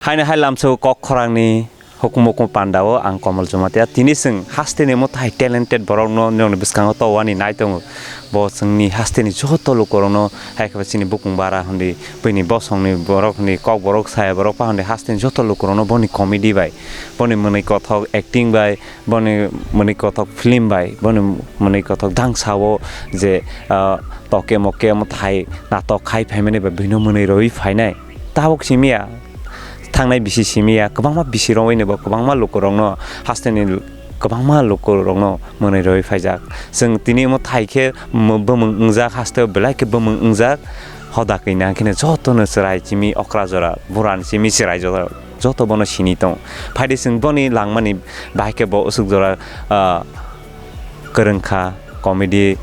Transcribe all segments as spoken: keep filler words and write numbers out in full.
Haino hai lamsao kok khorangni hukumu hukumu pandao ang Komol Jamatia. Tini chwng hasteni mwtai talented borokno nokni bwskango towani nai tongo. Bo chwngni hasteni joto lukurokno, hai khe chini bukung bara hwnwi, buini bosongni borok hwnwi, kok borok saya borok pa hwnwi, hasteni joto lukurokno boni comedy bai, boni mwnwi kothok acting bai, boni mwnwi kothok film bai, boni mwnwi kothok dangsao je, ah, toke moke mwtai natok khai phaimani bai buino mwnwi rwi phainai. Tabuk simi ya, thangnai bisi simi ya, kwbangma bisi romwi ni bo kwbangma lukurokno hasteni kwbangma lukurokno mwnwi rwi phaijak. Chwng tini omo thai khe mo-, bwmwng wngjak, hasteo belai khe bwmwng wngjak. Hoda kwi nang kheno jotono chwrai chimi okra jora, burani chimi chwrai jora, joto bono sini tong. Phaidi chwng boni langmani bahai khe bo usuk jora, ah, kwrwng kha, comedy,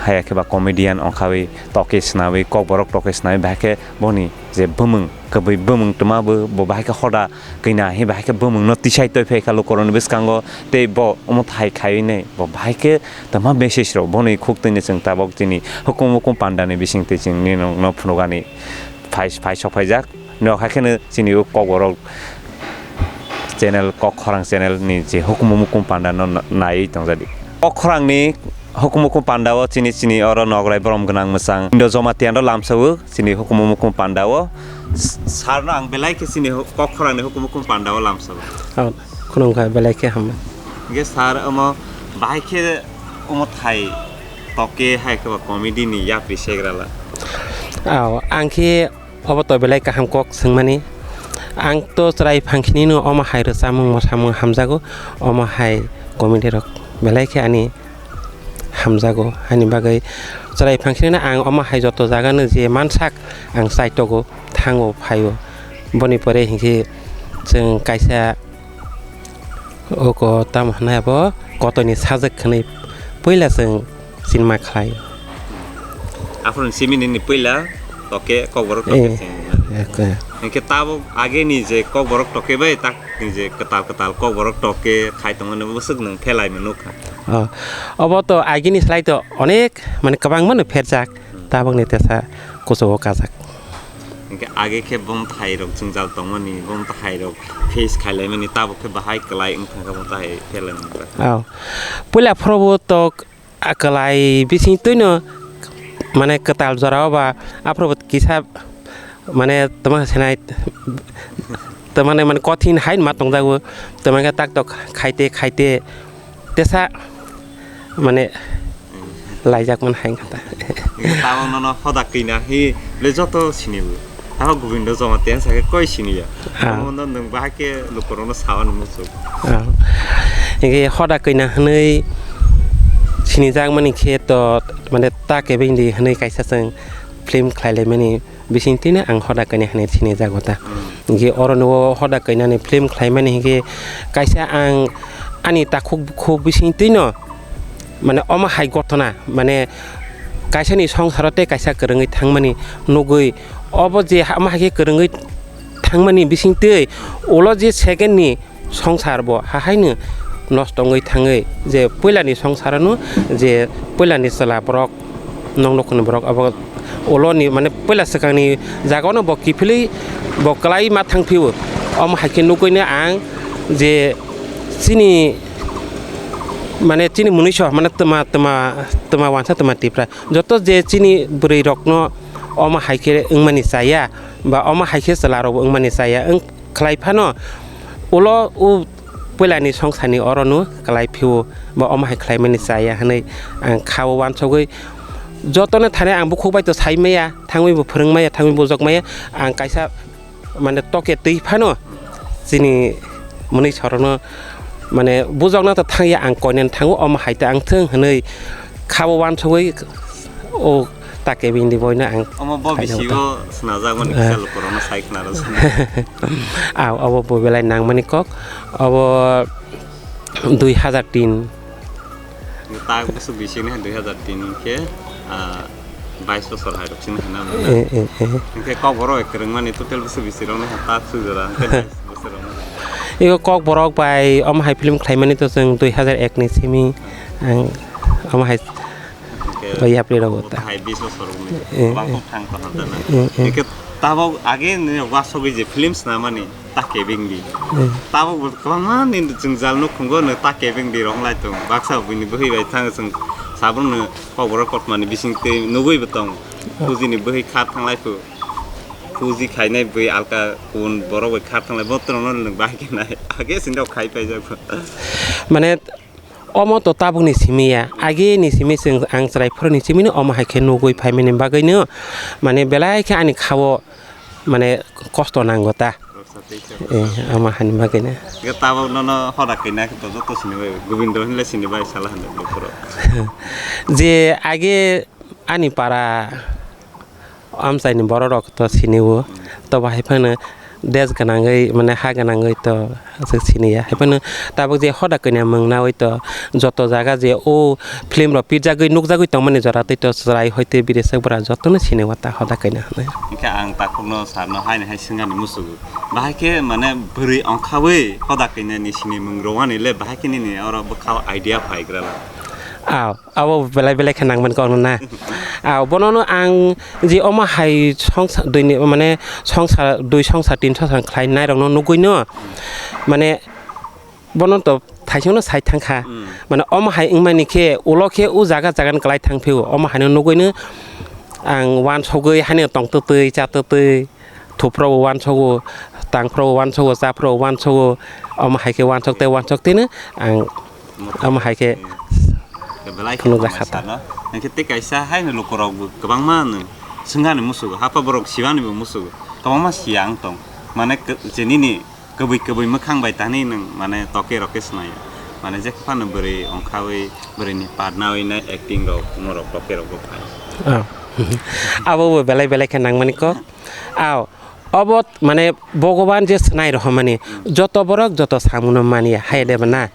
haya khe ba comedian ongkhawi, toke swnamwi, kokborok toke swnamwi, bahai khe boni je bwmwng, kwbwi bwmwng twma bo, bo bahai khe hoda kwi na hi, bahai khe bwmwngno tisai toi phai kha lukurokni bwskango, tei bo omo thai khaiwi nai, bo bahai khe twma message rok boni khuk twi ni chwng tabok chini hukum hukum pandani bising twi chwng nini no phunukani phai, phai sok phaijak. Nok hai kheno chini o kokborok channel, Kok Khorang channel ni je hukumu mukumu panda no na-, naiwi tongjadi. Kok Khorang ni hukumu mukumu panda o chini, chini oro nograi borom gwnang mwchang Indo Jamatia no lamsao chini hukumu mukumu panda o. S-, sir no ang belai khe chini hu-, Kok Khorang ni hukumu mukumu panda o lamsao. Oh, khulumkha, belai khe hambai. Hingke sir omo bahai khe omo thai toke hai khe ba comedy ni yapri segra la. Oh, ang khe Obo to belai kaham kok swngmani. Ang to chwrai phangkhinino omo hai rwchapmung mwsamung hamjago, omo hai comedy rok belai khe ani hamjago. Ani bagwi chwrai phangkhinino ang omo hai joto jagano je mansak ang chaitogo, thango, phaio. Boni pore hinkhe chwng kaisa Oko tamo hwnwi abo kotorni sajwk hwnwi puila chwng sinima khlai. Aphuru simi nini puila toke kokborok toke Eh, chwng. eh, eh. Hinkhe tabuk ageni je kokborok toke bai tak ni je kwtal kwtal kokborok toke khai tongmani bwswk nwng phelai mwnukha. Oh, obo to agini slai to onek mane kwbangmano pherjak, tabukni tesa kuchugo kajak. Hinkhe age khe bumthairok jwngjal tongmani, bumthairok face khailaimani, tabuk khe bahai kwlai wng thangkha bumthai phelangrok. Oh. Puila phorobo tok a kwlai bising twino mane kwtal jorao ba aphorobo kisa mane tamo senai tamane mane kothin hai ma tongjago, tamane tak tok khaite khaite tesa mane laijak man hai kata. Tabok nono hoda kina hi le joto sini bo. Abo Gobindo Jamatia sa khe koi sini ya. Ah. Abo no nwng bahai khe lukurokno sawa nung muchuk. Ah. Hinkhe hoda kina hwnwi sinijak mani khe to mane ta kebeng di hwnwi kaisa chwng film khlai lai mani. Bisingtwino ang hoda kaina hinwi sinijago ta. Hinkhe oro nukgo hoda kainani film khlaimani hinkhe kaisa ang ani takhuk bukhuk bisingtwino mane omo hai gotona mane kaisani songsaro tei kaisa kwrwngwi thangmani nugwi obo je omo hai khe kwrwngwi thangmani bisingtwi ulo je second ni songsar bo hahaino nosto wngwi thangwi je puilani songsarano je puilani chwla borok nok nokhoni borok abo uloni mane puila swkangni jagao no bo kiphilwi bo kwlai ma thangphio. Omo hai khe nugwino ang je chini mane chini mwnwiso mane twma, twma, twma wansa twma tipra joto je chini bwrwi rokno omo hai khe wngmani chaya ba omo hai khe chwla rokbo wngmani chaya wng khlai phano ulo o puilani songsani orono kwlai phio ba omo hai khlaimani chaya hwnwi ang khao wansugwi jotono thani ang bukhuk bai to sai maya thangwi bo phwrwng maya thangwi bujok maya ang kaisa mane toke twi phano chini mwnwi sorokno mane bujokna to thangya ang koinani thango omo hai ta ang thwng hwnwi khabo wansugwi o ta kebeng ni boino ang Omo bo khaina bisingo uta. Swnajak mani Eh. Kisa lukurokno sai khna rw sini. Ah, obo bo belai nangmani kok. Obo dui hazar tin. Tak bwswk bising ni dui hazar tin khe, ah, bais bosor hai rok sini hwnna mano. Eh, eh, eh. Hinkhe kok borok kwrwng mani total bwswk bising rok ni ha tak sujora hinkhe bais bosor rok no. Ego kok borok bai omo hai film khlai mani to chwng dui hazar ek ni simi ang omo hai Hinkhe Bai yapri rok ta. Hai bis bosor ni. Eh, Bang eh. Kok thang ko hanta na. Eh, eh. Hinkhe tabok age ni wasogwi je film swnamani. Ta kebeng di. Hmm. Tabuk bo kwbangma ni jwngjal nukhungo no ta kebeng di rong lai tong. Baksa bini bwhwi bai thang chwng sabung no kokborok kothoma ni bising twi nugwi bo tong. Hmm. Puji ni bwhwi khar thang lai phu. Puji khainai bwhwi alka kun borok bai khar thang lai bo tong no nwng bahai khe nai. Age sindok khai paijak bo. Mane omo to tabukni simi ya, agini simi chwng ang chwrai phuruni simino omo hai khe nugwi phaimani bagwino, mane belai khe ani khao mane kosto nango ta. Eh, omo hani bagwino. Ge tabuk nono hoda kaina khe to joto sini bai, Gobindo hinle sini bai sala hande bukhuro. Je age ani para amchaini borok rok to sini o, to bahai phano des gwnangwi, mane ha gwnangwi to aswk sini ya. Hai phano tabuk je hoda kaina mwng nawi to joto jaga je o film rok pijagwi nukjagwi tongmani jora tei to chwrai hoi tei bwrwi swk bwra jotono sini o ta hoda kaina hwnwi. Hwnkhe ang takhukno sarno haino hai swngani musugo. Bahai khe mane bwrwi ongkhawi hoda kainani sini mwng rwani le bahai khe nini oro bwkhao idea phaigra la. Aw. Abo belai belai khe nangmani kok na. Ah, bonono ang je omo hai songsa dui ni, mane songsa dui songsa tin songsa khlai nai rokno nugwi no, mane bono to thaisano sai thangkha. Hmm. Mane omo hai wngmani khe ulo khe o jaga jaga ni kwlai thang phio, omo haino nugwi no ang uansugwi haino tong twtwi cha twtwi. Thuphro bo uansogo, tangphro bo uansogo, chaphro bo uansogo, omo hai khe uansok tei uansok tei no ang omo hai khe belai khe phunukjak kha ta. Hwnkhe tei kaisa haino lukurok bo kwbangma no swngani musugo, hapha borok sibani bo musugo, kwbangma siya wng tong. Mane je nini kwbwi kwbwi mwkhang bai tani nwng mane toke rok khe swnai. Mane je phano bwrwi ongkhawi bwrwini part nawi nai acting rok, omo rok toke rok bo phai. Ah. Abo bo belai belai khe nangmani kok. Aw, obo mane Bhogoban je swnai rohormani, joto borok joto samungo manya, hai de ba na?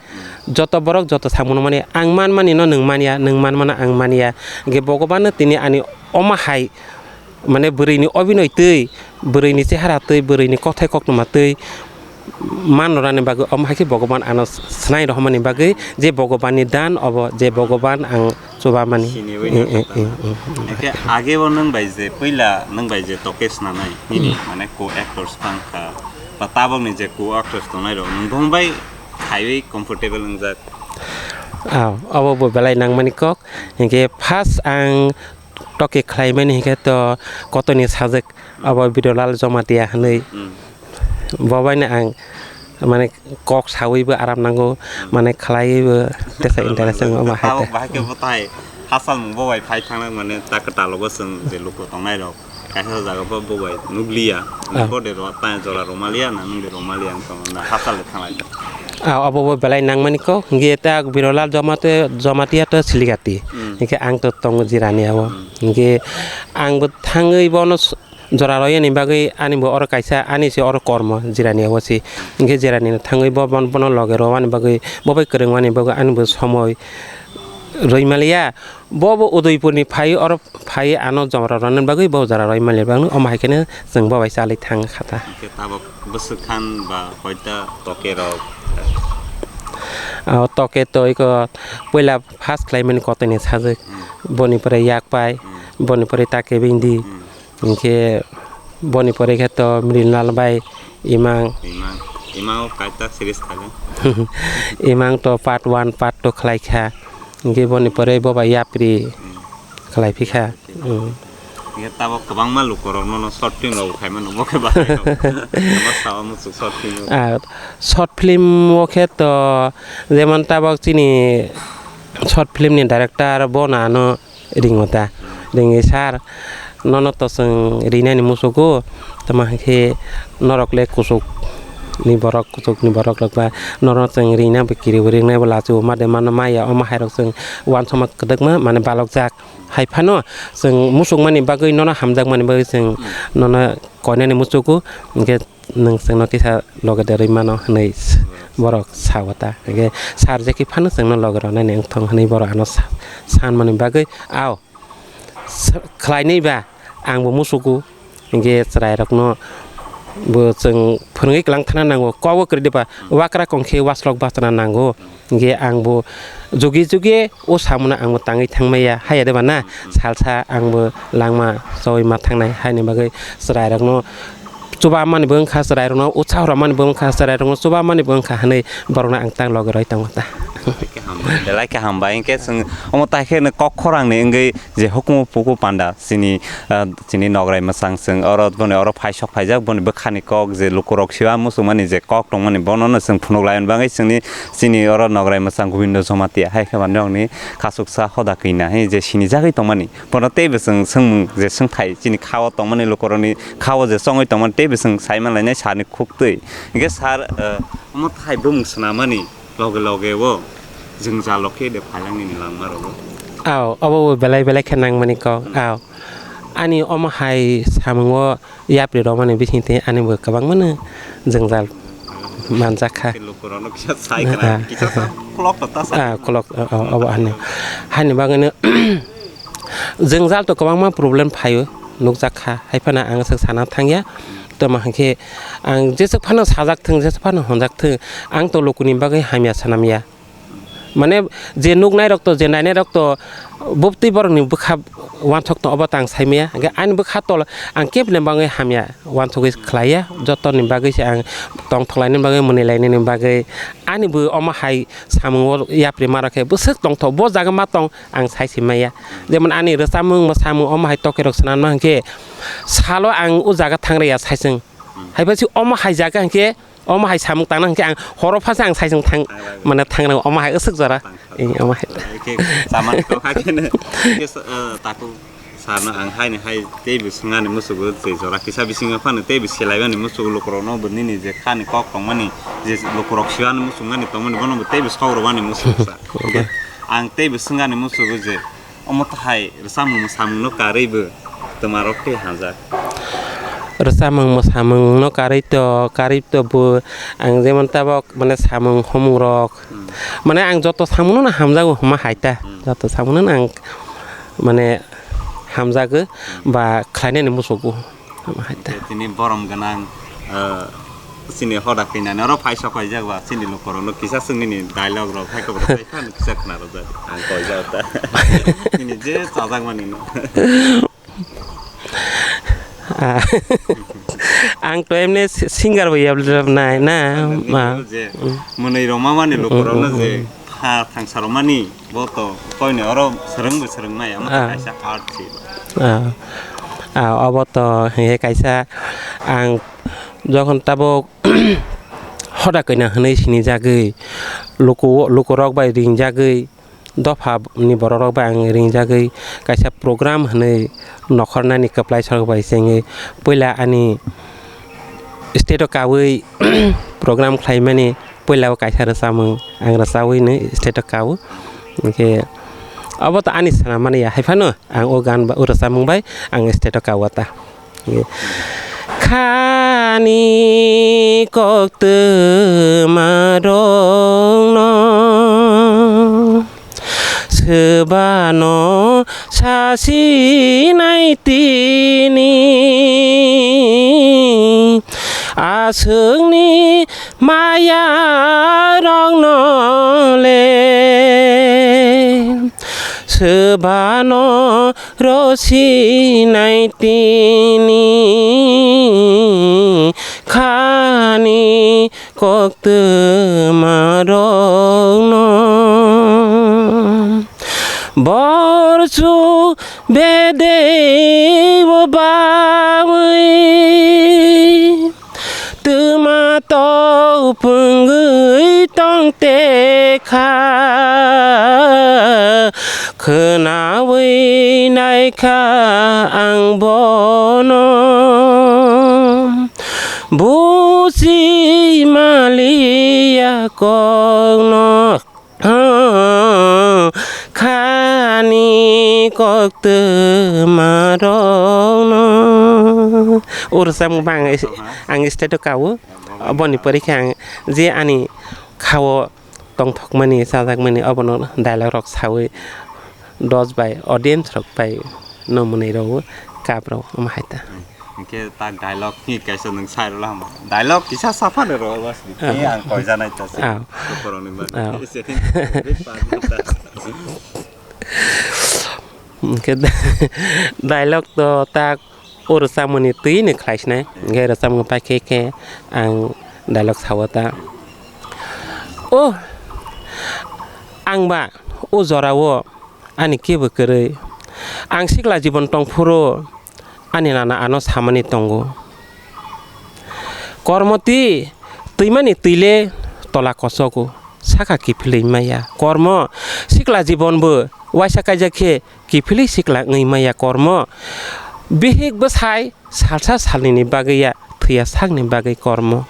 Joto borok joto samungo manya, ang manmani no nwng manya, nwng manmano ang manya. Hwnkhe Bhogoban no tini ani omo hai, mane bwrwini obinoi twi, bwrwini chehara twi, bwrwini kothai koktwma twi, man rwnani bagwi omo hai khe Bhogoban ano swnai rohormani bagwi je Bhogobanni dan obo je Bhogoban ang chubamani. Siniwi Eh, eh, nathok eh, eh. Hwnkhe age bo nwng bai je puila nwng bai je toke swnanai nini Hmm. mane co-actors phang kha ba tabokni je co-actors tongnai rok nwng bong bai khaiwi comfortable wngjak. Ah, obo bo belai nangmani kok. Hwnkhe first ang toke khlaimani hwnkhe to kotoni sajwk abo Birolal Jamatia hwnwi. Hmm. Bo baino ang mane kok sawibo aram nango, mane khlaibo tesa interest wngma hai Tabok te. Bahai khe bo tai hasalmung bo bai phai thangna mane ta kwtal bo chwng je luku tongnai rok kaisa jaga bo bo bai nukliya. Ah. Bo de ro ta jora romaliya na nung de romaliya wng tong na hasal de thanglai. Ah, obo bo belai nangmani kok, hwnkhe ta Birolal Jamatia, Jamatia to Siligati. Hmm. Hwnkhe ang to tongo Jirani abo. Hmm. Hwnkhe ang bo thangwi bono s-, jora royani bagwi ani bo oro kaisa ani se oro kormo Jirani abo se. Hwnkhe Jirani no thangwi bo bon-, bono loge rwmani bagwi bo bai kwrwngmani bagwi ani bo somoi rwimaliya. Bo bo Udaipurni phai oro phai ano jora rwna bagwi bo jora rwimaliya bagwi omo hai kheno chwng bo bai chalwi thang kha ta. Hwnkhe tabok bwswk khan ba hoita toke rok? Ah, toke to iko puila first khlaimani kotini sajwk. Hmm. Boni pore Yakpai, Hmm. boni pore Take Bindi. Hmm. Hwnkhe boni pore khe to Mrinal bai Imang. Imang, Imang o kaita series khaikha. Imang to part one, part two khlaikha. Hwnkhe boni pore bo bai Yapri Hmm. khlaiphikha. Hmm. Hmm. Hwnkhe tabok kwbangma lukurok nono short film rok khaimano bo khe bahai rok. Tamo sao muchuk short film rok. Ah, short film o khe to jemon tabok chini short film ni director bo no ano ringo ta. Ringwi, "Sir, nono to chwng rinani muchugo, tamo hai khe norok le kuchuk ni borok, kuchuk ni borok rok ba norok chwng rina bo kiriwi ringnai bo lachibo, ma de mano maya, omo hai rok chwng uansukma kwdwkma mane balokjak." Hai phano chwng muchukmani bagwi, nono hamjakmani bagwi chwng nono koinani muchugo, hwnkhe nwng chwngno kisa loge derwi mano hwnwi s-, borok sao ta. Hwnkhe sir je khe phano chwngno loge rwnani wng thung hwnwi borok ano sa-, sanmani bagwi, ao, s-, khlainwi ba ang bo muchugo, hwnkhe chwrairokno bo chwng phwrwngwi kwlang thangna nango, kok bo kwrwi diba, wakra kong khe waslok bachana nango. Hingke ang bo jugi jugi o samung no ang bo tangwi thangmaya, haiya de ba na? Salsa ang bo langma chowui ma thangnai, haini bagwi chwrairokno Chuba mani bo wngkha chwrairokno, utsaho rwmani bo wngkha chwrairokno, chuba mani bo wngkha hwnwi borokno ang tang logi rwi tongo ta. Belai khe hambai, belai khe hambai. Hinkhe chwng omo tai khe kok khorang ni wngwi je hukumu puku panda chini, ah, chini nograi mwchang chwng oro boni oro phaisok phaijak boni bwkhani kok je lukurok siwa muchungmani je kok tongmani bonono chwng phunuk laimani bagwi chwngni chini oro nograi mwchang Gobindo Jamatia hai khe manwi rokni khachuksa hoda kina hai je sinijagwi tongmani. Bono teibo chwng swngmung je swngthai chini khao tongmani lukurokni khao je chongwi tongmani teibo chwng saiman lainai sani khuktwi. Hinkhe sir, ah, omo tai bumung swnamani loge loge o jwngjal rok khe de phailangni langma rogo. Aw, obo bo belai belai khe nangmani kok. Aw. Ani omo hai samungo yapri romani bisingtwi ani bo kwbangmano jwngjal manjakha. Lukurokno kisa sai khna, kisa sa khulok to ta sa. Ah, khulok, o, o, obo ani. Hani bagwino jwngjal to kwbangma problem phaio, nukjakha. Haiphano ang swk sana thangya. Tamo hinkhe ang jeswk phano sajak thung, jeswk phano honjak thung, ang to lukuni bagwi hamya sanamya. Mane je nuknairok to, je nainairok to, buptwi borokni bwkha uansuk tong, obo tang saimaya. Hwnkhe ani bwkha tol ang kebini bagwi hamya uansugwi khlaiya, jotoni bagwi se ang tongthok lainani bagwi, mwnwi lainani bagwi. Ani bo omo hai samungo yapri ma rok khe bwswk tongthok, bo jaga ma tong ang sai se maya. Jemon ani rwchapmung mwsamung omo hai tokerok swnamna hwnkhe salo ang o jaga thangraiya saisung. Haiphano se omo hai jaga hwnkhe omo hai samung tangna hwnkhe ang horo phasa ang saisung thang, mane thangrang omo hai aswk jora. Tang kha. Ee, omo hai. Oke, saman kok hakhe no. Oke, sa-, eh, taku sarno ang haini hai teibo swngani musugo je jora kisa bisingo phano teibo selaimani musugo lukurokno bo nini je khani kok tongmani je lukurok siwani musungmani tongmani bono bo teibo sok rwmani musugo sa. Oke, ang teibo swngani musugo je omo tahai rwchapmung mwsamungno karwi bo twmarok tei hamjak. Rwchapmung mwsamungno karwi to, karwi to bo ang jemon tabok mane samung humung rok. Hmm. Mane ang joto samungno hamjago hwnma hai ta. Hmm. Joto samungno ang mane hamjago ba khlainani musugo hwnma hai ta. Tini borom gwnang, eh, chini hoda khainani oro phaisa phaijak ba chini lukurokno kisa swng nini dialogue rok hai khobor sai phano kisa khna rwjak ang koijak ta. Nini je chajakmani no. Ah, ang to emne si-, singer bo yablabnai na, ma. Je mwnwi rwma mani lukurokno je tha thangsa rwmani bo to koini oro swrwngbo swrwngmaya, omo kaisa art se. Ah, ah, obo to hinkhe kaisa ang jokhon tabuk hoda kaina hwnwi sinijagwi luku-, lukurok bai ringjagwi dopha ni borok rok bai ang ringjagwi kaisa program hwnwi nokhornani kwplai sorok bai chengwi puila ani state o kawi program khlaimani puila o kaisa rwchapmung ang rwchapwi nw state o kawo. Hinkhe obo to ani sana mani ya, haiphano ang o gan ba o rwchapmung bai ang state o kawo ta. Khani koktwma rokno swbano sasinai tini aswkni maya rokno le swbano rosinai tini khani koktwma rokno borchu bedei bo bawi twma tok pungwi tong tekha khwnawi naikha ang bono buchi maliya kokno. Khani koktwma rokno. O rwchapmung ba ang, ang state o kawo. Aboni pore khe ang je ani khao tongthokmani, chajakmani, obono dialogue rok sawi dos bai audience rok bai no mwnwi rwo kap rwo omo hai ta. Hinkhe ta dialogue ni kaisa nwng sai rwla hamo. Dialogue kisa saphano rwo bas ni. Ah. Tei ang koijanai ta se. Ah. Lukurokni bagwi. Ah. Hinkhe dialogue to ta O rwchapmani twi ni khlai sinai, hwnkhe rwchapmung pai khe khe ang dialogue sao ta. O ang ba o jora o ani kebo kwrwi. Ang sikla jibon tong phuru ani nana ano samani tongo. Kormo twi twimani twi le tola kosogo, saka kiphilwi maya. Kormo sikla jibon bo waisa kaijak khe kiphilwi sikla wngwi maya kormo. Bihik bwsai salsa salnini bagwi ya, thwiya sakni bagwi kormo.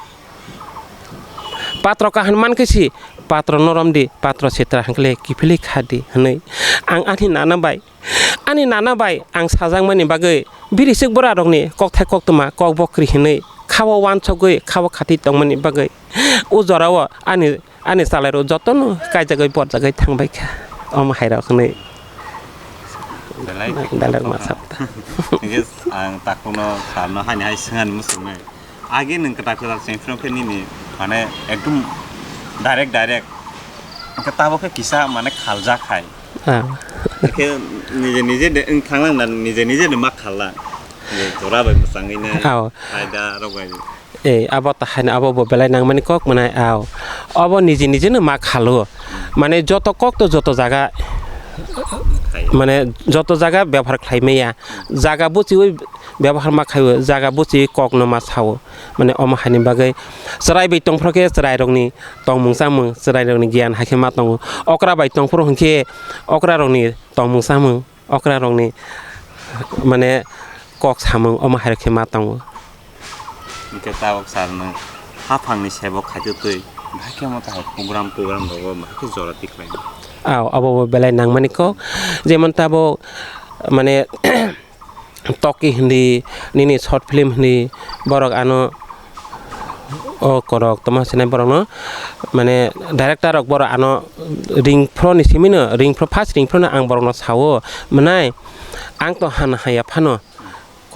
Patro kaham mankhe si, patro norom di, patro sitra hwnkhe le kiphilwi kha di hwnwi ang ani nana bai, ani nana bai ang sajakmani bagwi biri swk bwrarokni kokthai koktwma kok bokri hwnwi khao uansukgwi khao khatwi tongmani bagwi o jorao ani Ani chalairok jotono kaijagwi borjagwi thangbaikha. Omo hairok hwnwi Belai dalak ma sap ta. Hingke ang takhukno salno haini hai swngani muchungnai. Age nwng kwtal kwtal chengphru khe nini mane ekdum direct direct. Hingke tabuk khe kisa mane khaljak hai. Ah. Hingke nije nije de wng thanglang da nije nije de ma khallang. Jora bai mwchangwi nai. Aw. Hai da rok bai. Eh, abo ta haino abo bo belai nangmani kok mwnai, aw. Abo niji nijino ma khalo. Mane joto kok to joto jaga, mane joto jaga byabohar khlai maya. Jaga buchiwi byabohar ma khaio, jaga buchiwi kokno ma sao. Mane omo haini bagwi chwrai bai tongphro khe chwrairokni tongmung chamung, chwrairokni giyan hai khe ma tongo. Okra bai tongphro hwnkhe okrarokni tongmung chamung. Okrarokni, mane, kok samung omo hai khe ma tongo. Hingke tabuk sal nwng haphangni sebo khaitutwi, bahai khe omo tahai program, program rogo bahai khe jora tikhlai. Aw, abo bo belai nangmani kok, jemon tabuk, mane, Toki hindi, nini short film hindi, borok ano, o korok tongma sinai borokno, mane, director rok borok ano ring phro ni simi no, ring phro, first ring phro no ang borokno sao, mwnai, ang to han haya phano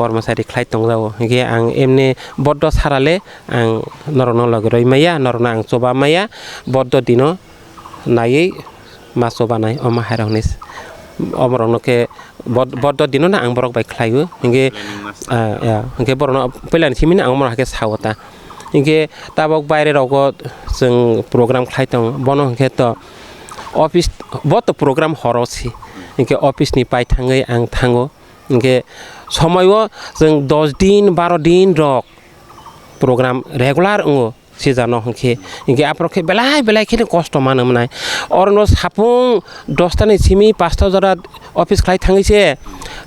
kormosari khlai tongjago, hinkhe ang emni boddo sarale ang norokno logi roi maya, norokno ang choba maya, boddo dino naiwi ma chobanai, omo hai rokni, omo rokno khe Bod-, boddo dino no ang borok bai khlaio. Hinkhe, planning master. Ah, ya, hinkhe borokno puilani simi no ang omo hai khe sao ta. Hinkhe tabok baire rogo chwng program khlai tongo. Bono hinkhe to office, bo to program horo si. Hinkhe office ni pai thangwi ang thango. Hinkhe somoi o chwng dos din, baro din rok program regular wngo. Sijano hwnkhe, hinkhe aphuru khe belai belai kheno kosto mano mwnai. Orono sapung dosta ni simi pasta jora office khlai thangwi se,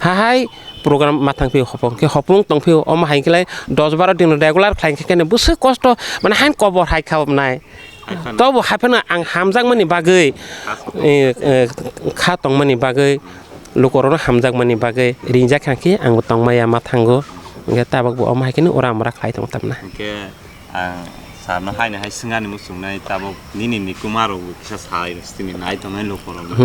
hahai program ma thang phio hopong khe hopong tong phio, omo hai khlai dos baro din regular khlai khe kene bwswk kosto, mane hain kobor hai kha mwnai. Hai phano. Tobo hai phano ang hamjakmani bagwi, eh, eh, kha tongmani bagwi, lukorokno hamjakmani bagwi ringjak kha khe angbo tongmaya ma thango. Hinkhe tabok bo omo hai kheno ura mura khlai tong tamna. Hinkhe Ang sarno haino hai swngani muchungnai tabuk nini nikuma rok bo kisa sai rwsitini nai tongnai lukurok no.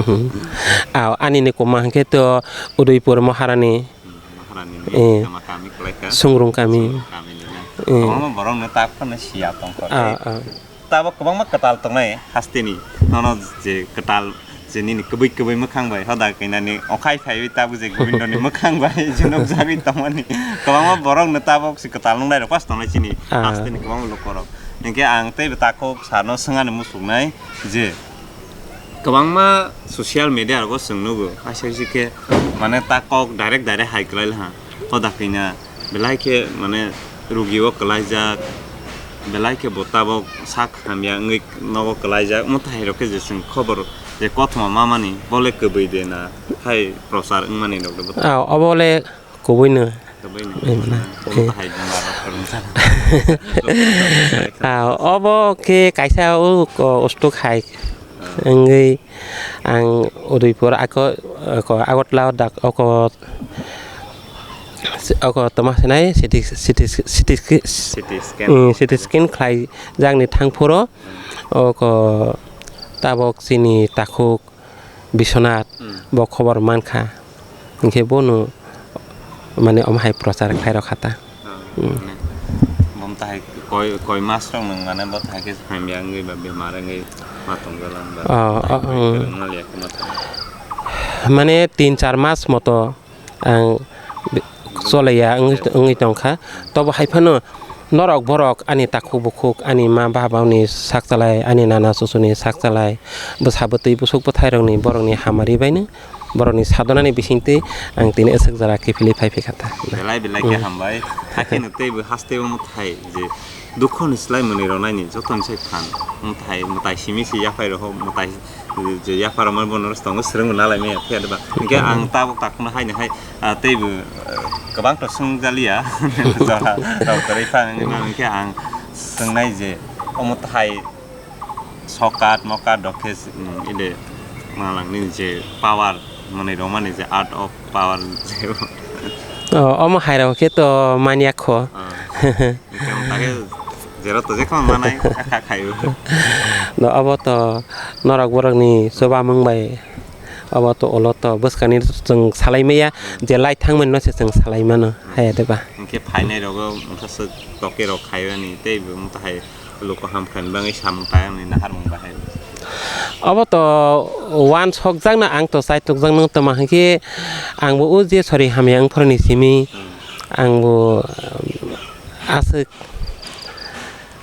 Aw, ani nikuma hwnkhe to Udaipur Maharani. Hmm, Maharani ni eh, kama kami kwlaikha. Sungrung kami. Sungrung kami ni na. Eh. Kwbangma borok no tak phano siya tongkha. Ah, ah. Tabuk kwbangma kwtal tongnai hasteni. Nono je kwtal Je nini kwbwi kwbwi mwkhang bai hoda kainani okhai phaiwi tabuk je Gobindoni mwkhang bai je nukjagwi tongmani kwbangma borok no tabuk se kwtal nuknai rok pas tongnai chini Ah. Hasteni kwbangma lukorok. Hinkhe ang teibo takhuk sarno swngani muchungnai je kwbangma social media rogo chwng nugo kaisa kaisa khe mane ta kok direct direct hai kwlai laha. Hoda khe na belai khe mane rugi o kwlaijak, belai khe bo tabok sak hamya wngwi nogo kwlaijak, omo thai rok khe je chwng khobor je kothoma mamani bole kwbwi de na hai prochar wngmani rok de bo. Ah, obo le kubui no. Kwbwi no. Kwbwi no. Omo Eh. Thai bumar rok kwrwngsa. Ah, obo khe kaisa o ko-, ustuk hai Ah. wngwi ang Udaipur ako, ako Agartala dak oko, oko toma sinai C T, C T, C T, C T scan. Mm, C T scan khlai jakni thang phuro oko tabok chini takhuk Biswanath Hmm. bo khobor mankha. Hinkhe bono mane omo hai prochar khlai rok kha ta. Ah, Hmm. Mane bom tahai koi, koi mas rok nwng mane bo thai khe hamya wngwi ba bemar wngwi ma tong jala wngba. Ah, ah, hmm. Wngma liya khe ma tong. Mane tin char mas moto ang bi-, Choliya wngwi, wngwi tongkha. Tobo hai phano norok borok ani takhuk bukhuk, ani ma bahaboni sak chalai, ani nana chuchuni sak chalai, bwsa bwtwi busuk bwthairokni borokni hamari baino borokni sadonani bisingtwi ang tini aswk jora kiphilwi phai phaikha ta. Belai belai khe hambai. Hakheno teibo haste omo thai je dukhoni slai mwnwi rwnaini jotoni sai phan. Omo thai mwtai simi se yaphai rw mwtai je yapharokma bono tongo swrwngbo nalai maya phiya de ba. Hinkhe ang tabuk takhukno haino hai, ah, teibo, ah, kwbangto swngjaliya. Jora rok kwrwi pha wngwi mano hinkhe ang swngnai je omo thai sokat mokat rok khe, mm, ide malangni je power mwnwi rwmani je art of power je. O, omo hai rok khe to manya kho. Ah. Hingke ang tage jero to jekma manai kha khaio. No, obo to norok borokni chubamung bai, obo to ulo to bwskangni chwng salai maya, je lai thangmani no se chwng salai mano, haya de ba. Hingke phainai rogo wngkha swk toke rok khaio ani tei bo wngkha hai luku hamkha ni bagwi samung tayang ni naharmung bahai. Obo to wansokjakno ang to chaitukjakno tongma hwnkhe ang bo o je sori hamya wngphorni simi. Hmm. Ang bo, um, aswk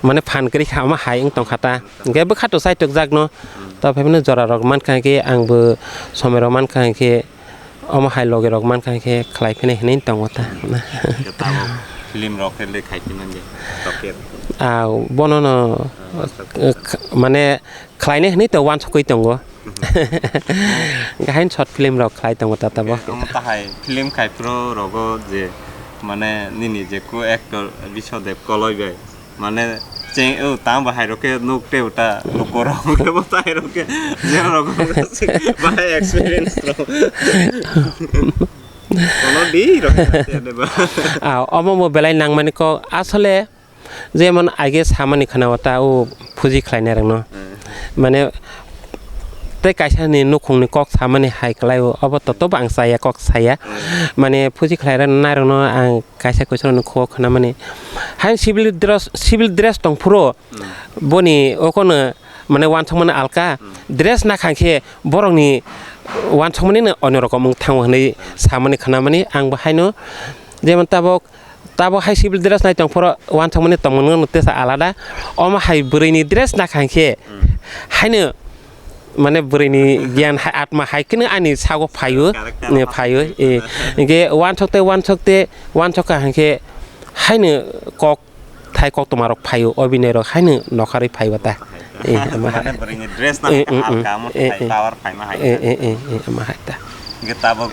mane phan kwrwi kha, omo hai wng tong kha ta. Hwnkhe bwkha to chaitok jak no. Hmm. To phai phano jora rok man kha khe, ang bo somoi rok man kha khe, omo hai logi rok man kha khe khlai phini hinwi tongo ta. Khe tabuk film rok khe le khai phino je. Toker. Ah, bono no, ah, eh, k-, mane khlainai hinwi to wansugwi tongo. Gahain short film rok khlai tongo ta tabuk. Omo tahai film khai phuru rogo je mane nini je co-actor Biswadev Koloi bai mane cheng o tang bahai rok khe nuk tei uta luku rok khe bo tai rok khe je rok bahai experience rok. Kono di rok khe de ba. Ah, omo bo belai nangmani kok asole. Jemon age samani khana o ta o phuji khlainai rokno. Hmm. Mane tei kaisa ni nukhung ni kok samani hai kwlai o, obo to tobo ang chaya kok saya. Hmm. Mane phuji khlai rok nai rokno ang kaisa question no kho khna mani. Hai civil dress, civil dress tong phuru. Hmm. Boni okono mane wansukmani alka. Hmm. Dress na khang khe borokni wansukmani no onyo rokom wng thango hinwi samani khna mani ang bo haino jemon tabok Tabok hai civil dress nai tong phoro wansukmani tongmani no tesa alada. Omo hai bwrwi ni dress na kha hinkhe, hmm, haino mane bwrwi ni giyan hai atma hai kheno ani sago phaio, character ne phaio, eh, hinkhe wansuk te, wansuk te, wansuk kha hinkhe haino kok thai koktwma rok phaio, obinoi rok haino nokharwi phaio ta. Eh, ama hai. Mane bwrwi ni dress na, eh, kha mm, halka, mm, amo eh, thai eh, power phaima hai. Eh, eh, eh, eh, ama hai ta. Hinkhe tabok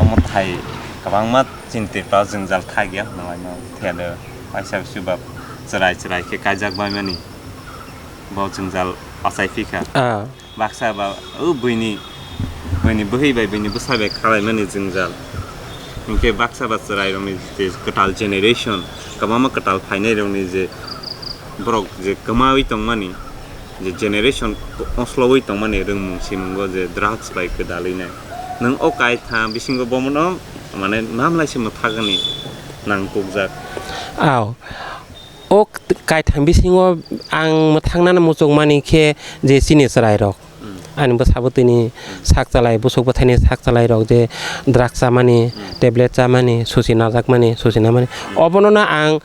omo thai kwbangma Chini Tripura o jwngjal thakya, nanglaino thelo, waisa chuba chwrai chwrai khe kaijak baimani, bo jwngjal achai phikha. Ah. Baksa ba o buini, buini bwhwi bai, buini bwsa bai khalaimani jwngjal. Hinkhe baksa ba chwrairokni je kwtal generation, kwbangma kwtal phainairokni je borok je kwmawi tongmani, je generation oslowwi tongmani rwngmung simungo je drugs bai kwdalwinai. Nwng o kaitham bisingo bomono mane namlaisa mwthagani nang pukjak. Aw. O kaitham bisingo ang mwthangnani muchungmani khe je chini chwrairok. Hmm. Ani bwsabo tini, hmm, sak chalai, busuk bwthaini sak chalairok je drugs chamani, hmm, tablet chamani, susi najakmani, susi namani. Hmm. Obonono ang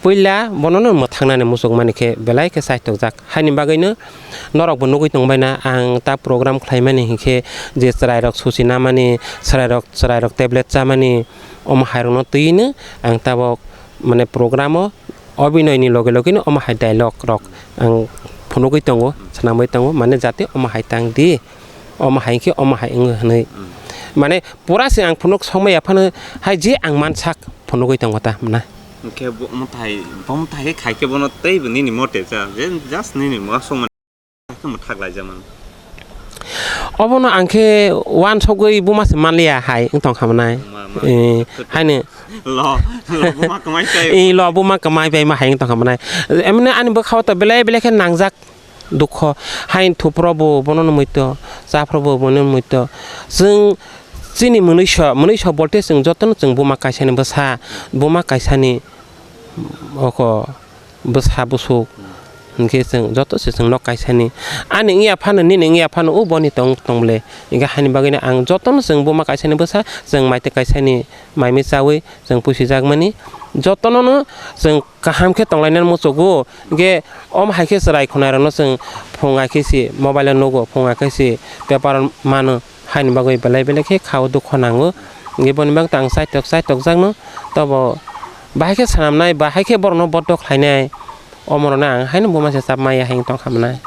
Puila bonono mwthangnani muchungmani khe belai khe chaitokjak. Haini bagwino norokbo nugwi tongbaina ang ta program khlaimani hinkhe je chwrairok susi namani, chwrairok, chwrairok tablet chamani, omo hairokno twino ang tabok mane programo obinoini loge logeno omo hai dialogue rok ang phunugwi tongo, swnamwi tongo, mane jate omo hai tang di. Omo hai khe omo hai wng hwnwi. Hmm. Mane pura se ang phunuk sokmaya phano hai je ang mansak phunugwi tongo ta mwnai. Hwnkhe bo mwtai, bo mwtai khe khai khe bono teibo nini mote cha, je just nini mosong man khe mwthak laijak mano. Obono ang khe wansugwi buma se manliya hai wng tong kha mwnai. Ma, ma. Eh, haino. Lo, lo buma kwmai tai. Eh, lo buma kwmai bai ma hai wng tong kha mwnai. Emne ani bwkhao to belai belai khe nangjak. Dukho, hain thuphro bo bono no muito, chaphro bo bono no muito. Chwng chini mwnwiso, mwnwiso bolte chwng jotono chwng buma kaisani bwsa, buma kaisani oko bwsa busuk. Hinkhe chwng joto se chwng nok kaisani. Ani wngya phano, nini wngya phano, o boni tong, tong ble. Hinkhe haini bagwino ang jotono chwng buma kaisani bwsa, chwng maitwi kaisani maimwi chawi chwng pusijakmani. Jotonono chwng kaham khe tonglainani muchugo. Hinkhe omo hai khe chwrai khwnairokno chwng phung hai khe se mobile o nugo, phung hai khe se paper o mano. Haini bagwi belai belai khe kha-o dukho nango. Hinkhe boni bagwi ang chaitok chaitokjakno. Tobo bahai khe swnamnai, bahai khe borokno bodo khlainai. Omorokno ang haino buma se chap maya hai wng tongkha mwnai.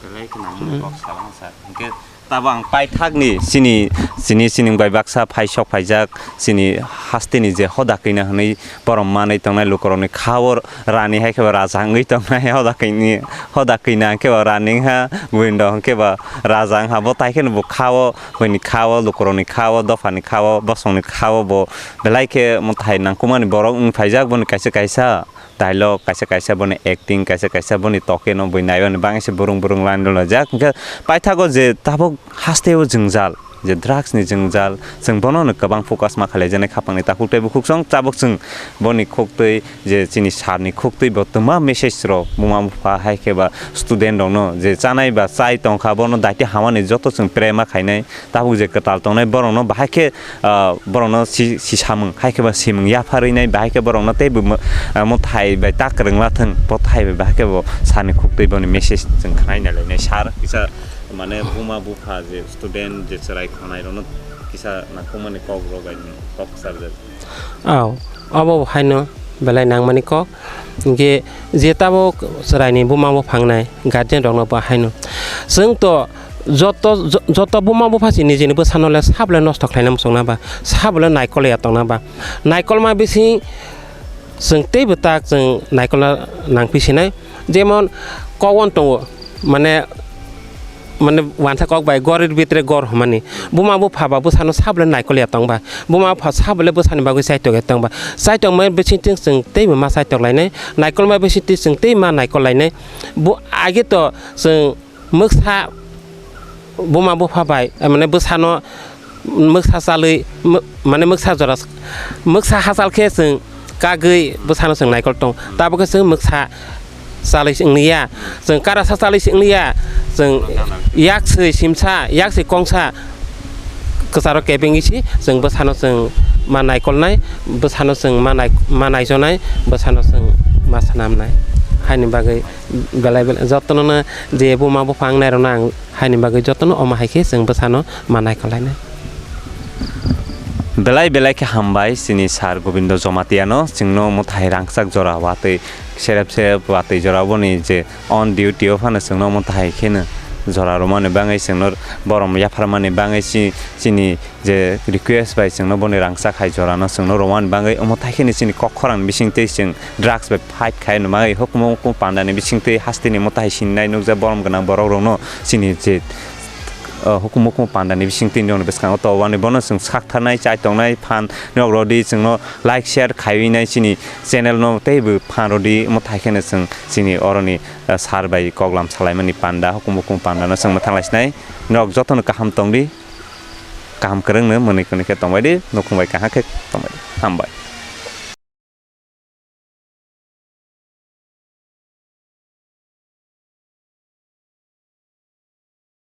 Belai khe nangmani kok salang sir. Hinkhe tabo ang paithakni chini, chini, chini bai baksa phaisok phaijak chini hasteni je hoda kwina hwnwi borom manwi tongnai lukurokni kha-o rani hai khe ba raja wngwi tongnai hoda kwini, hoda kwina hwnkhe ba rani wngha buino hwnkhe ba raja wngha bo tai kheno bo kha-o buini kha-o lukurokni kha-o dophani kha-o bosongni kha-o bo belai khe mwtai nangkukmani borok wng phaijak boni kaisa kaisa. Dialogue kaisa kaisa boni acting kaisa kaisa boni tokeno bui naimani bagwi se burung burung line rwlaijak. Hinkhe paithago je tabuk hasteo jwngjal, je drugs ni jwngjal, chwng bono no kwbang focus ma khlaijaknai khapangni takhuk tei bukhuksong tabuk chwng boni khuktwi je chini sir ni khuktwi bo twma message rw buma bupha hai khe ba student rokno je chanai ba chai tongkha bono daitwi hamani joto chwng pray ma khainai. Tabuk je kwtal tongnai borokno bahai khe, ah, borokno si, si samung, hai khe ba simung yapharwi nai, bahai khe borokno tei bo mo-, ah, mwtai bai ta kwrwngla thwng, bo thai bai bahai khe bo sani khuktwi boni message chwng khwnai nai lainai sir. Kisa mane buma bupha je student je chwrai khwnairokno kisa nangkukmani kok rw bai kok kwcharjak. Aw, obo bo haino belai nangmani kok. Hinkhe je tabuk chwraini buma bupha wngnai guardian rokno bo haino. Chwng to joto, jo-, joto buma bupha se nijini bwsano le sabo le nosto khlaina muchungna ba, sabo le naikol ya tongna ba. Naikolma bising chwng teibo tak chwng naikolna nangphi sinai. Jemon kok wan tongo, mane, mane wansa kok bai gorir bitre gor hwnmani. Buma bupha ba bwsano sabo le naikol ya tong ba. Buma bupha sabo le bwsani bagwi chaitok ya tong ba. Chaitok mai bisingtwi chwng teibo ma chaitok lainai. Naikol mai bisingtwi chwng tei ma naikol lainai. Bo age to chwng mwksa buma bupha bai, eh, mane bwsano mwksa chalwi, mw-, mane mwksa jora, mwksa hachal khe chwng kagwi bwsano chwng naikol tong. Tabuk khe chwng mwksa chalwi se wngliya, chwng karasa chalwi se wngliya, chwng yak swi simsa, yak swi kongsa kwcharo kebengwi se chwng bwsano chwng ma naikolnai, bwsano chwng ma nai-, ma naichonai, bwsano chwng ma swnamnai. Haini bagwi belai belai jotono no je buma bupha wngnairokno ang haini bagwi jotono omo hai khe chwng bwsano ma naikol lainai. Belai belai khe hambai chini sir Gobindo Jomatiano chwngno mwtai rangchak jora watwi serep serep watwi jora boni je on duty o phano chwngno mwtai kheno jora rwmani bagwi chwngno borom yapharmani bagwi chi-, chini je request bai chwngno boni rangchak hai jorano chwngno rwmani bagwi omo tai kheno chini kok khorang bisingtwi chwng drugs bai fight khai no bagwi hukumu hukumu pandani bisingtwi hasteni mwtai sinai nukjak borom gwnang borok rokno chini je, uh, hukumu hukumu pandani bisingtwi nokni bwskango tobani bono chwng saktharnai chai tongnai phan nok rodi chwngno like share khaiwi nai chini channel no teibo phan rodi omo tai kheno chwng chini oroni, uh, sir bai koklam salaimani panda hukumu hukumu pandano chwng mwthang lai sinai nok jotono kaham tongdi. Kaham kwrwngno mwnwi kwnwi khe tongbaidi, nukhung bai kaham khe tongbaidi. Hambai.